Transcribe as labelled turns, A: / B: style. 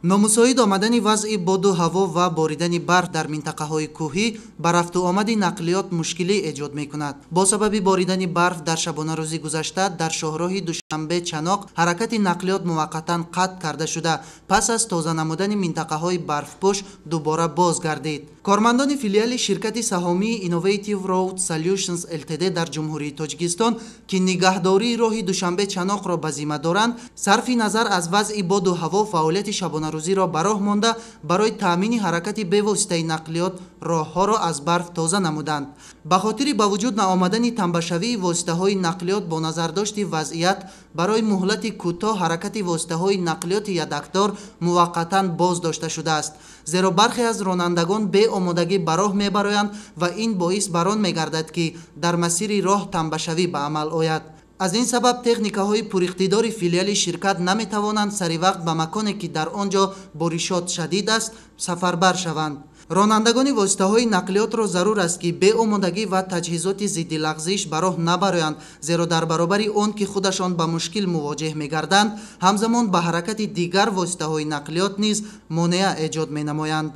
A: Номусоид омадани вазъи боду ҳаво ва боридани барф дар минтақаҳои кӯҳӣ ба рафту омади нақлиёт мушкилӣ эҷод мекунад. Бо сабаби боридани барф дар шабонарӯзи гузашта дар шоҳроҳи Душанбе Чаноқ ҳаракати нақлиёт муваққатан қатъ карда шуда, пас аз тоза намудани минтақаҳои барфпӯш дубора боз гардид. Кормандони филиали ширкати саҳомии Innovative Road Solutions Ltd дар Ҷумҳурии Тоҷикистон, ки нигаҳдории роҳи Душанбе Чаноқро ба зимма доранд, сарфи назар аз вазъи боду ҳаво фаъолияти шабонарӯзиро ба роҳ монда, барои таъмини ҳаракати бевоситаи нақлиёт роҳҳоро аз барф тоза намуданд. Ба хотири ба вуҷуд наомадани тамбашавии воситаҳои нақлиёт бо назардошти вазъият барои муҳлати кӯтоҳ ҳаракати воситаҳои нақлиёти ядакдор муваққатан боз дошта шудааст, зеро бархе аз ронандагон беомодагӣ ба роҳ мебароянд ва ин боис бар он мегардад, ки дар масири роҳ тамбашавӣ ба амал ояд. Аз ин сабаб техникаҳои пуриқтидори филиали ширкат наметавонанд сари вақт ба маконе, ки дар он ҷо боришот шадид аст, сафарбар шаванд. Ронандагони воситаҳои нақлиётро зарур аст, ки беомодагӣ ва таҷҳизоти зидди лағзиш ба роҳ набароянд, зеро дар баробари он ки худашон ба мушкил мувоҷеҳ мегарданд, ҳамзамон ба ҳаракати дигар воситаҳои нақлиёт низ монеа эҷод менамоянд.